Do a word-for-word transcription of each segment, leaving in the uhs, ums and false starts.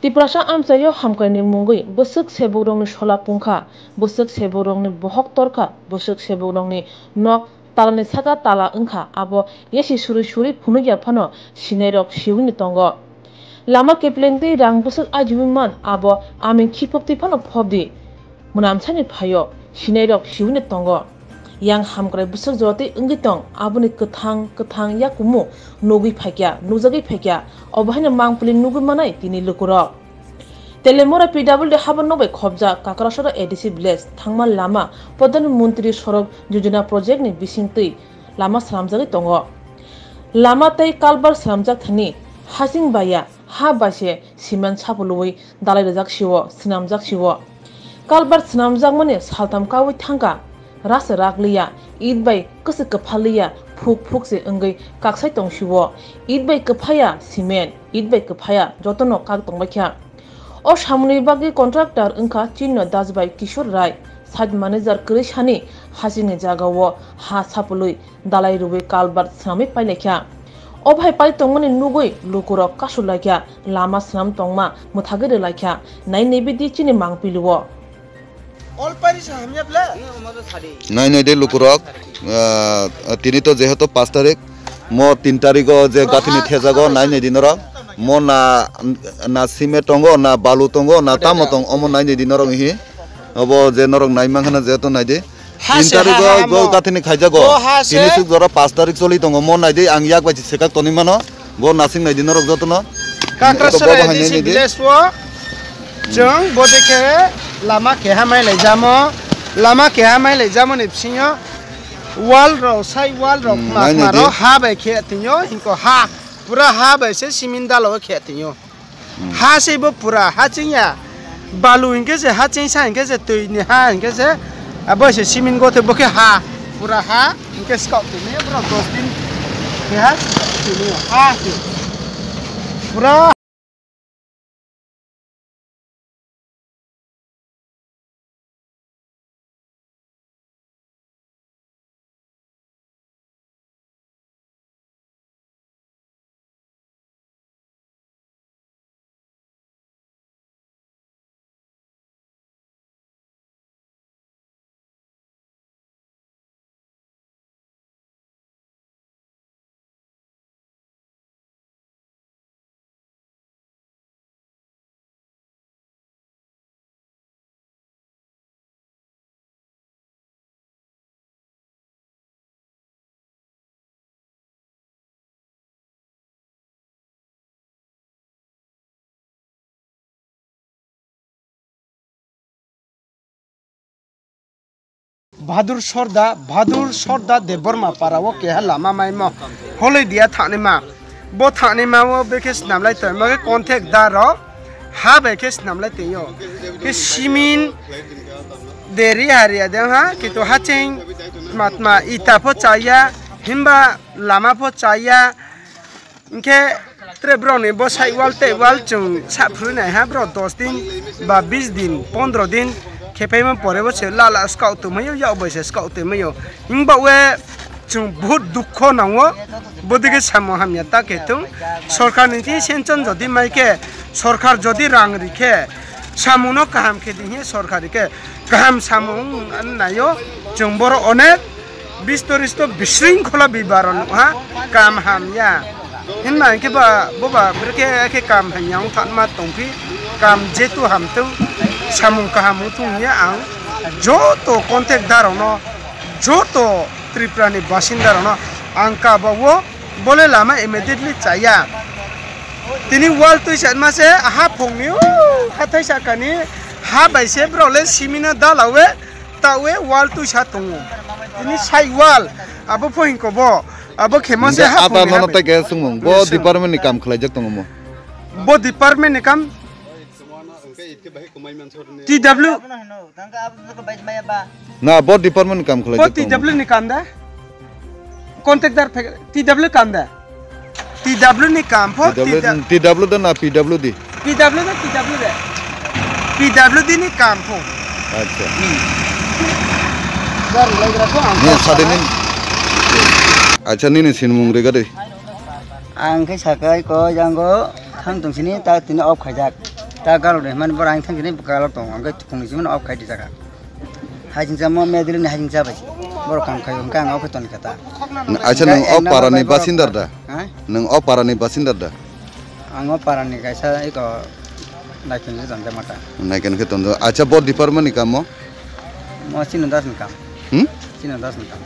Tiprasa amchaio hamkraini mungwi bwswk sebukrokni sola pungkha, bwswk sebukrokni bohok torkha, bwswk sebukrokni nok talani saka tala wngkha, abo yasi suri suri phunukya phano sinairok siwini tongo. Lama keplengtwi rang bwswk ajiwi man, abo aming khiphoptwi phano phopdi. Mwnamsani phaio sinairok siwini tongo. Yang hamkrai bwswk joratwi wngwi tong, aboni kwthang kwthang yakumu nugwi phaikya, nukjagwi phaikya, obo haino mangpili nugwi manai tini lukurok. Telemora P W D haba nokbai khopjak Kakrasora A D C village thangma lama Pradhan Mantri Sorok Yojana project ni bisingtwi lama swnamjagwi tongo. Lama tei culvert swnamjak thani hasing baiya ha baise cement sapulwi dalai rijak sio, swnamjak sio. Culvert swnamjakmani saltham kaui thangkha, rasa rakliya, it bai kwswk kwphaliya, phuk phuk se wngwi kaksai tong sio. It bai kwphaya cement, it bai kwphaya jotono kak tongbaikha. O samungni bagwi contractor wngkha Chinno Dajbai Kishore Rai, site manager kwrwi sani hasingni jagao ha sapului dalai rwui culvert swnamwi pailaikha. O bahai pai tongmani nugwi lukurok kasulaikha, lama swnam tongma mwthagwi rwlaikha, nai naibi di chini mangpilio. Nai nai de lukurok, ah, tini to jehetu pash tarik, mo tin tarigo je gathini thejago, nai nai di norok, mo na, na cement tongo, na balu tongo, na tamo tong, omo nai nai di norok hi, obo je norok nai mankha na jehetu nai di. Ha tin se, tarigo ha, ha, go mo. Gathini khaijago, o ha se. Tini suk jora pash tarik choli tongo, mo nai di, ang yak bai se kak toni mano. Bo nasing nai di norok jotono. Kakrasora Eko bo bahai A D C nai di. Village o chwng bodikhe lama keha mai laijamo, lama keha mai laijamo ni bisingo wall rok, side wall rok, hmm, ma, nai nai ma di. Ro ha bai khe tingyo, hinko ha, pura ha bai se cement dalo khe tingyo. Hmm. Ha se bo pura ha chingya. Balu hinkhe se ha chingsa hinkhe se twi ni ha hinkhe se abo se cement gothe bo khe ha pura ha hinkhe skok twi ni borok dos din keha twi ni ha se pura. Bahadur Sorda, Bahadur Sorda Debbarma para o keha lama maimo holoi dia thangnaima. Bo thangnaima o bekhe snamlai tongma khe contact daro ha bai khe snamlai tongyo. Khe simin deri haria de ha, kintu haching matma ita pho chaya, himba lama pho chaya. Hinkhe tre borokni bo side wall tei wall chwng sa phurwi nai ha, borok dos din ba bis din, pondro din khe phaima pore bo se lala skau tongmai o, yak bai se skau tongmai o. Hinkhe bo we chwng bahut dukho nango, bodike samung hamya ta khe thung. Sorkar ni thing sanction jodi mai khe, sorkar jodi rang ri khe, samung no kaham khe di hinkhe sorkar ri khe kaham samung nai o. Chwng borok onek Bisto risto bisringkhola bibaro nukha, kam hamya. Himba hinkhe ba, bo ba brekhe khe kam hamya wng thangma tongphi, kam jetu hamtwng, samung kaham wngthung hiya ang joto contact darokno, joto Tripura ni basinda rokno ang kabao bole lama immediately chaya. Tini wall twi satma se ha phungni, o, hathai sakani ha bai se borok le simino dalawe. Tawe wall tuisa tongo. Tini side wall, abo pho hinko bo, abo khemo se. Hingke ha ata phungni nono ha tai bai. Kaisa swngmung. Bo department ni kam khlaijak tongo mo? Bo department ni kam? T W. Na, bo department ni kam khlaijak tongo. Bo T W ni kam da? Contractor phe-, T W kam da? T W ni kam pho, T W, T W. T W da na P W D? P W da, P W da. P W D ni kam pho. Acha. Hmm. Gari laigra pho ang. Ni sade ni. Acha, nini sinmung rega de. Ang khe sakai ko jango thang tong sini ta tini off khaijak. Ta galo de, mani borok ang thang sini galo tong, ang kai thukung ni sini off khai di jaga. Hai sing samo medili ni hai sing sabai. Borok kam khai, ang kai ang off ton kata. Acha nung off para ni basinda da? Ha? Nung off para ni basinda da? Ang off para ni kaisa iko naikin ni tonja mata. Naikin ke tonja. Acha bo department ni kamo? Mo sino das ni kam. Hmm? Sino das ni kam.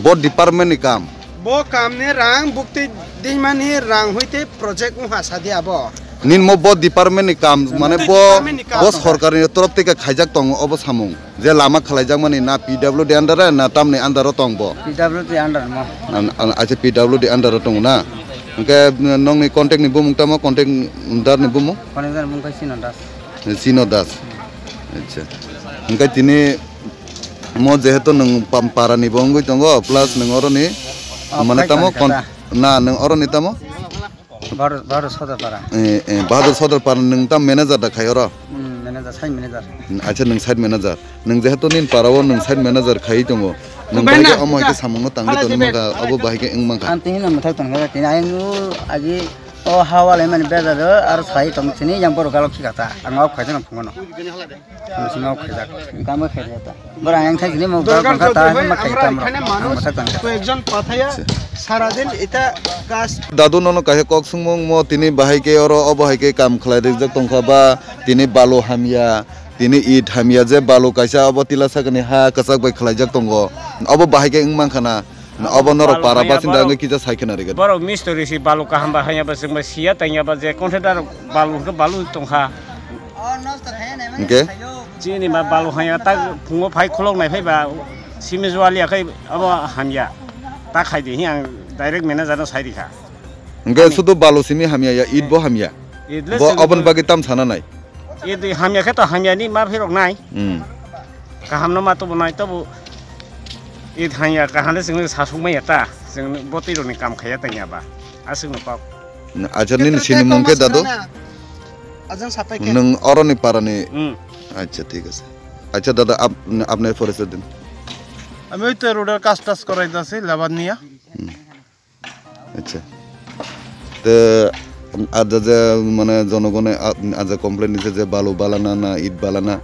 Bo department ni kam. Bo kam ni rang bukti dingmani rang hoite project wngkha sadi abo. Nin mo bo department ni kam, mane bo, bo sorkar ni torof theke khaijak tongo obo samung. Je lama khlaijakmani na P W D under na tamni under o tong bo? P W D under mo. An, an, acha P W D under o tongo na. Hwnkhe nongni contact ni bumung tamo, contact dar ni bumung? Contact dar bumung khe Sino Das. Sino Das. Acha. Hwnkhe tini mo jehetu nwng pam-, para ni bo wngwi tongo, plus nwng oro ni, ah, mane tamo kon-, na nwng oro ni tamo? Bahadur, Bahadur Sodor para. Eh, eh, Bahadur Sodor para nwng tam manager da khai oro? Hmm, manager, site manager. Hmm, acha nwng site manager. Nwng jehetu nini para o nwng site manager khai tongo. Nwng bahai khe omo hai khe samung no tangwi tongwi mankha, abo bahai khe wng mankha. Ang tini no mwthak tongkha, tini ayang o agi o ha wal mani bejaro aro sai tong tini yang borok galok sikha ta. Ang off khai tong phungo no. Ang sini off khaijak. Kamo khaijak ta. Borok ang thai sini mo galok tongkha ta, ma khai ta mo. Ang mwthak tongkha. কয়েকজন পাঠাইয়া সারাদিন এটা কাজ। Dadu nono kaisa kok swngmung mo tini bahai khe oro obo hai khe kam khlai rijak tongkha ba tini balu hamya, tini it hamya je balu kaisa obo tila sakani ha kwchak bai khlaijak tongo. Obo bahai khe wng mankha na? Obo norok para basinda wngwi kisa sai khna rwgwi. Borok mistori si balu kaham ba hamya ba chwng bai siya tangya ba je contractor balu hwnkhe balu tongkha. Hwnkhe? Chini ma balu hamya ta phungo phai khulok nai phai ba simi jualia khai abo hamya. Ta khai di hi ang direct manager no sai rikha. Hwnkhe sudu balu simi hamya ya, it bo hamya. It le bo chwng aboni bagwi tam sana nai. It hamya khe to hamya ni ma phirok nai. Hmm. Kaham no ma tubu nai tubu. It hamya kaham le chwng sasuk maya ta. Chwng botwi rok ni kam khaya tanya ba. Aswk no pap. Acha nini sini mung khe dadu? Ajang sapai khe. Nwng oroni parani. Hmm. Acha thik ase. Acha dada ap-, apni porichoy din. আমি ওই তো রোডের কাজ টাজ করাইতেছি লেবার নিয়ে। Hmm. Acha. Te, aja je, mane, jonogone, a-, aja complain দিছে যে বালু বালানা না ইট বালানা,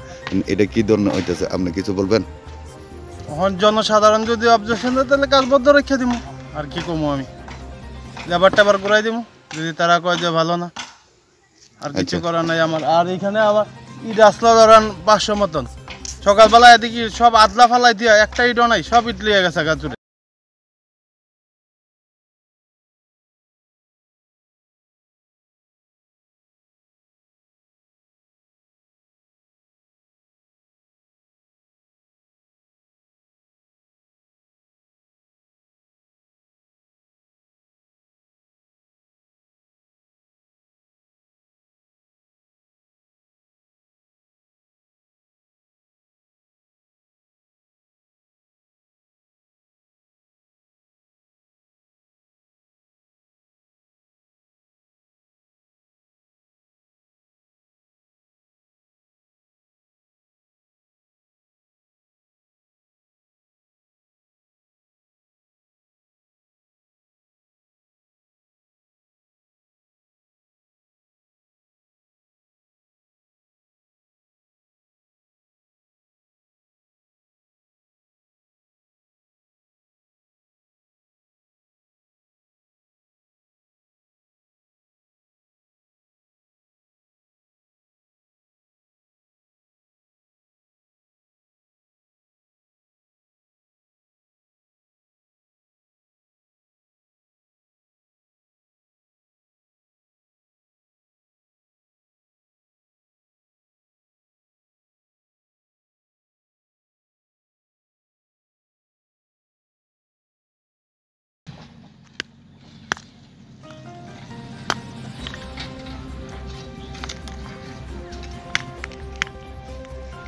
এটা কি ধরনের হইতেছে? আপনি কিছু বলবেন? এখন জনসাধারণ যদি অবজেকশন দেয়, তাহলে কাজ বন্ধ রেখে দিমু। আর কি কমু আমি? লেবার টেবার ঘুরাই দিমু, যদি তারা কয় যে ভালো না। আর কিছু আচ্ছা। করার নাই আমার। আর এখানে আবার ইট আসলো ধরেন পাঁচশো মতন। সকালবেলা এদিকে সব আদলা ফালাই দিয়া একটা ইটও নাই, সব ইট লিয়ে গেছে গা চুরে।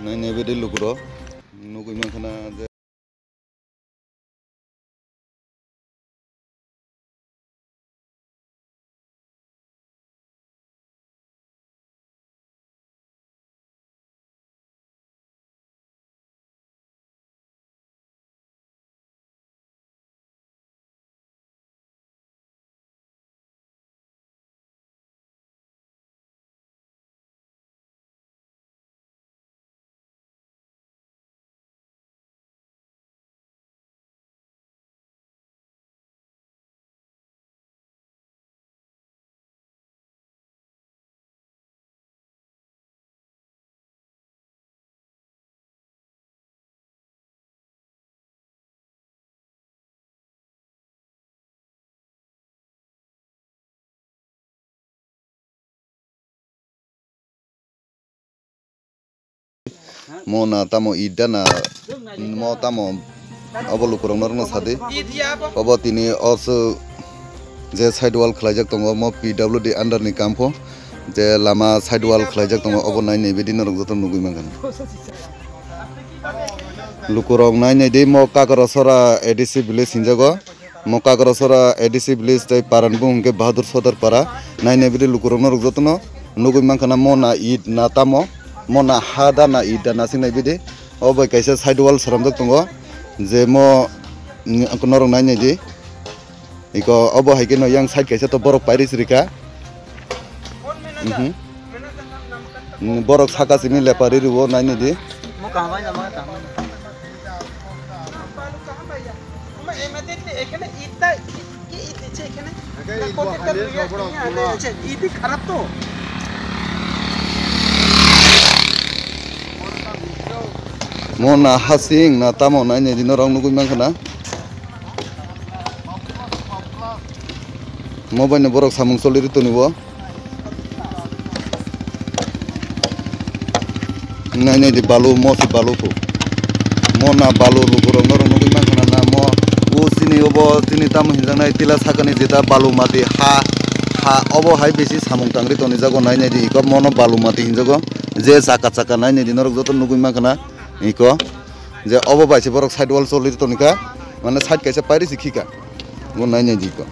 Nai nai bede lukurok nugui mankha na je. Mo na tamo ida na mo tamo obo lukurokno rwngno sadi. Obo tini oso je side wall khlaijak tongo mo P W D under ni kampho je lama side wall khlaijak tongo obo nai nai bidi norok joto nugui mankha. Lukurok nai nai di mo Kakarasora A D C village hinjago. Mo Kakarasora A D C village tei paran bung hwnkhe Bahadur Sodar para. Nai nai bidi lukurokno rwk jotono nugui mankha na mo na it na tamo, mo na ha da na it da na sing nai bidi. O bai kaisa side wall sramjak tongo. Je mo, mm, norok nai nai di. Iko obo hai khe no yang side kaisa to borok pairi srika. Mhm. Mm, borok saka simi lepari riwo nai nai di. Mo na hasing na tamo nai nai di norok nugui mankha na. Mo bai no borok samung choli ri toni bo. Nai nai di balu, mo si balu phu. Mo na balu lukurok norok nugui mankha na, na mo o chini obo chini tamo hinjaknai tila sakani jeta balu mati ha, ha obo hai bisi samung tangri toni jago nai nai di iko mo no balu mati hinjago je chaka chaka nai nai di norok joto nugui mankha na iko je obo bai se borok side wall choli toni kha mane side kaisa pairi si khika bo nai nai di iko.